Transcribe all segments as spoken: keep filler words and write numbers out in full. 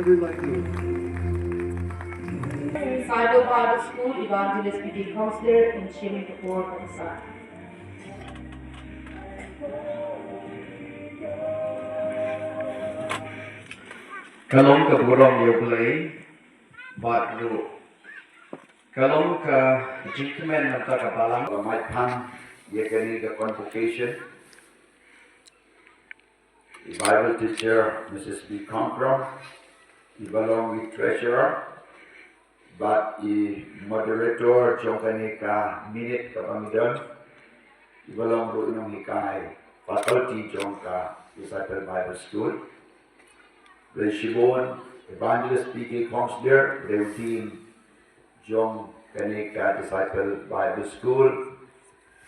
Cyber Bible School, Evangelist P T Counselor, in Shimmy Kapoor, Pakistan. Ka long ka burom ïa U Blei, bad ruh ka long ka jingkmen na ka bynta ka balang. Ba mait phan ïa kane ka convocation, i Bible teacher Missus P Kongkrom, i ba long i treasurer, bad i moderator jong kane ka minute kaba ngi don, i ba long ruh i nonghikai faculty jong ka Disciple Bible School. Blei shibun, Evangelist P K Kongsdir, Blei u dean jong kane ka Disciple Bible School,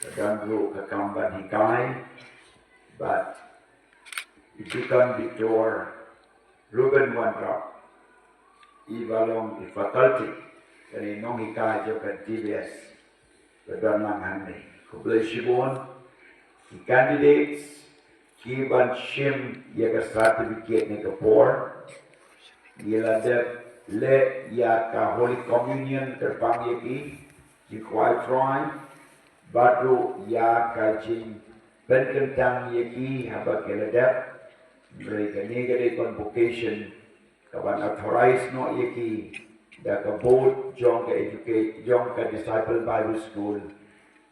ka don ruh ka kam ban hikai, bad i Deacon Victor Reuben Wanrap, i ba long i faculty, kane nonghikai jong ka D B S, ba don lang hangne. Khublei shibun, i candidates, ki ban shim ïa ka certificate ne ka por, ngi la dep leh ïa ka Holy Communion kyrpang ïa ki, ki kwai trai, bad ruh ïa ka jingpynkyntang ïa ki haba ki la dep, hynrei kane ka dei convocation, ka ban authorize noh ïa ki da ka board jong ka educate, jong ka Disciple Bible School,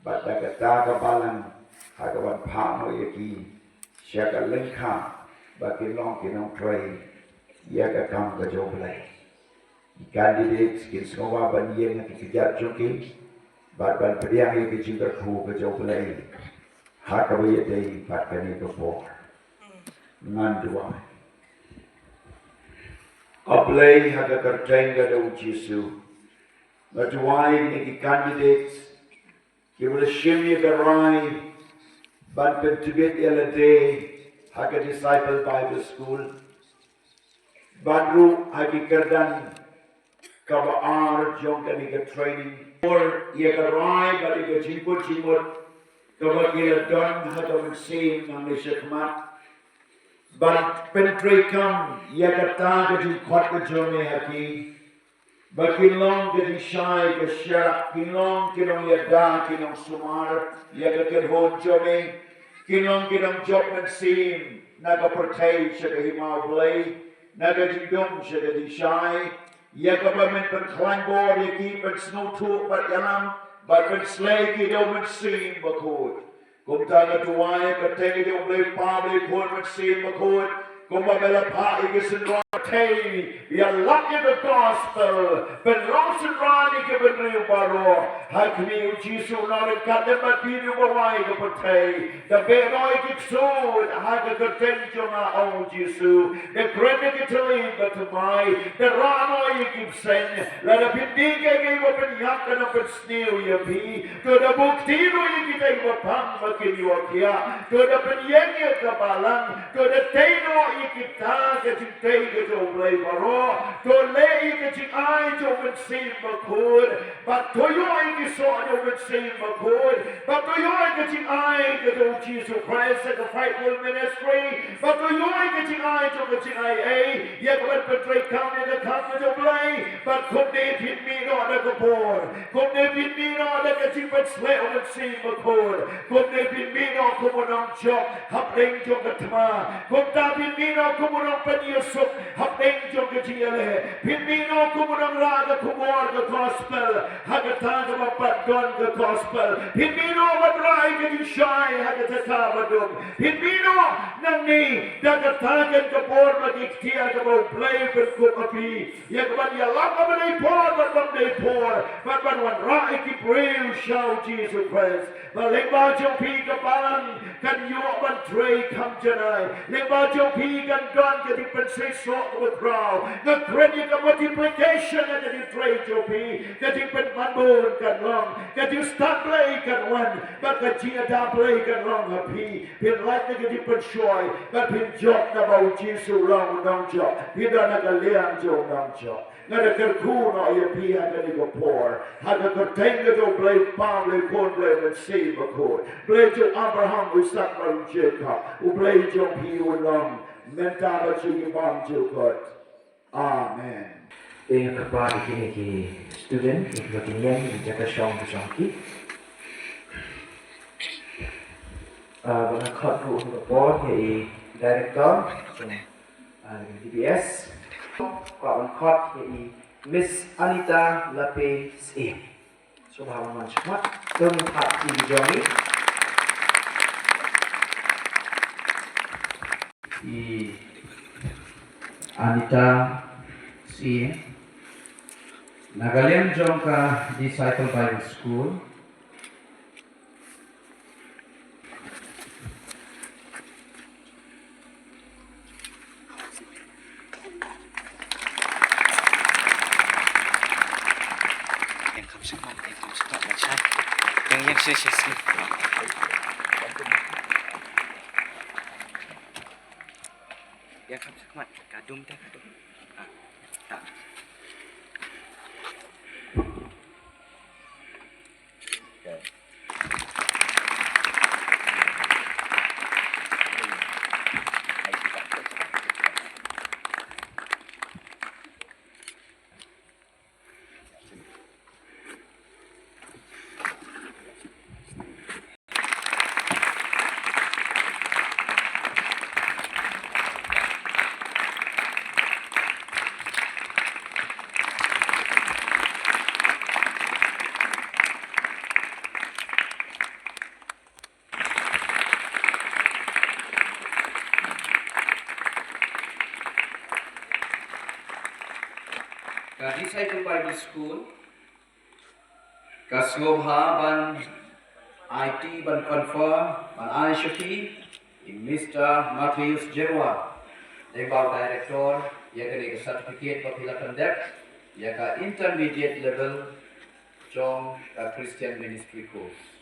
bad da kata ka balang ha ka ban phah noh ïa ki sha ka lyngkha ba kin long ki nongtrei ïa ka kam ka jong U Blei. Ki candidates kin sngewbha ban ïeng ha ki kjat jong ki bad ban pdiang ïa ki jingkyrkhu ka jong U Blei ha kaba ïadei bad kane ka por. Ngan duwai. A Blei, ha ka kyrteng ka jong U Jisu, nga duwai ïa ki candidates kiba la shim ïa ka rai ban pyntbit ïa lade ha ka Disciple Bible School, bad ruh ha ki kyrdan kaba ar jong kane ka training. Por ïa ka rai bad ïa ka jingkut jingmut kaba ki la don ha ka mynsiem nangne shakhmat ban pyntreikam ïa kata ka jingkhot ka jong me ha ki, ba kin long ka jingshai ka shyiap, kin long ki nongïada, ki nongsumar ïa ka kyrhun jong me, kin long ki nongjop mynsiem na ka pyrthei sha ka hima U Blei, na ka jingdum sha ka jingshai, ïa kaba men pynkhlaiñ bor ïa ki, pynsngewthuh bad ïalam bad pynsleh ki da U Mynsiem Bakhuid. Kumta nga duwai ïa ka kyrteng jong U Blei Pa, Blei Khun, Mynsiem Bakhuid, kumba me la phah ïa ki synran pyrthei, ïalap ïa ka gospel, pynlong synran ïa ki bynriew baroh. Ha khmih U Jisu, nang ryngkat lem bad phi, u ba wai ka pyrthei, da beh noh ïa ki ksuid ha ka kyrteng jong nga, ong U Jisu. Da kren ïa ki thylliej ba thymmai, da rah noh ïa ki bseiñ. Lada phin dih ïa kaei ba phin ïap, kan nang pynsniew ïa phi. To da buh kti noh ïa kita kiba pang ba kin ïoh khiah. To da pynïeng ïa ka balang. To da tei noh ïa kita ka jingtei ka jong U Blei baroh. To leh ïa ka jingai jong U Mynsiem Bakhuid. Bad to ïoh ïa ki soh jong U Mynsiem Bakhuid. Bad to ïoh ïa ka jingai ka jong U Jisu Khrist ha ka Faithful Ministry. Bad to ïoh ïa ka jingai jong ka jingaiei ïa ka ban pyntreikam ïa ka kam ka jong U Blei. Bad kumne phin mih noh da ka bor. Kumne phin mih noh da ka jingpynsleh U Mynsiem Bakhuid. Kumne phin mih noh kum u nongjop hapdeng jong ka thma. Kumta phin mih noh kum u nongpynïasuk hapdeng jong ka jingïaleh. Phin mih noh kum u nongrah ka khubor ka gospel ha kata kaba pat don ka gospel. Phin mih noh ban rah ïa ka jingshai ha kata kaba dum. Phin mih noh nangne da kata ka bor ba ki ktien kaba U Blei u pynkup ha phi. Ïa ka ban ïalap ha ba dei por bad ba ym dei por, bad ban wanrah ïa ki briew sha U Jisu Khrist. Ba lyngba jong phi ka balang kan ïoh ban trei kham janai. Lyngba jong phi kan don ka jingpynseisoh kaba khraw. Nga kren ïa ka multiplication ha ka jingtrei jong phi. Ka jingpynman bun kan long, ka jingstad Blei kan wan, bad ka jingïada Blei kan long ha phi. Phin lait na ka jingpynshoi, bad phin jop namar U Jisu u long u nongjop. Phin don ha ka liang jong u nongjop. Nga da kyrkhu noh ïa phi ha kane ka por, ha ka kyrteng ka jong U Blei Pa, Blei Khun, Blei Mynsiem Bakhuid, Blei jong u Abraham, u Isak bad u Jakob, U Blei jong phi u long mynta bad sha ki bymjukut. Amen. Te nga kyrpad ïa kine ki student, ïa kiba kin ïeng, ïa ka shong, ka shong ki. Ah, ba nga khot ruh ha ka por ïa i director jong, ah, D B S. Kwah ban khot ïa i Miss Anita Lape Syiem. Sngewbha ban wan shakhmat. Te ngin phah ïa i jong i. I Anita Syiem na ka liang jong ka Disciple Bible School. Ïeng kham shakhmat, ïeng kham shakhmat, Bah Shai. Ïeng, ïeng, sini, sini, sini. Ïeng kham shakhmat, ka dum te, ka dum. Ah, ah. Ka Disciple Bible School ka sngewbha ban aiti, ban confer, ban ai sha phi i Mister Matthias Jyrwa, dei ba u director, ïa kane ka certificate ba phi la pyndep ïa ka intermediate level jong ka Christian Ministry Course.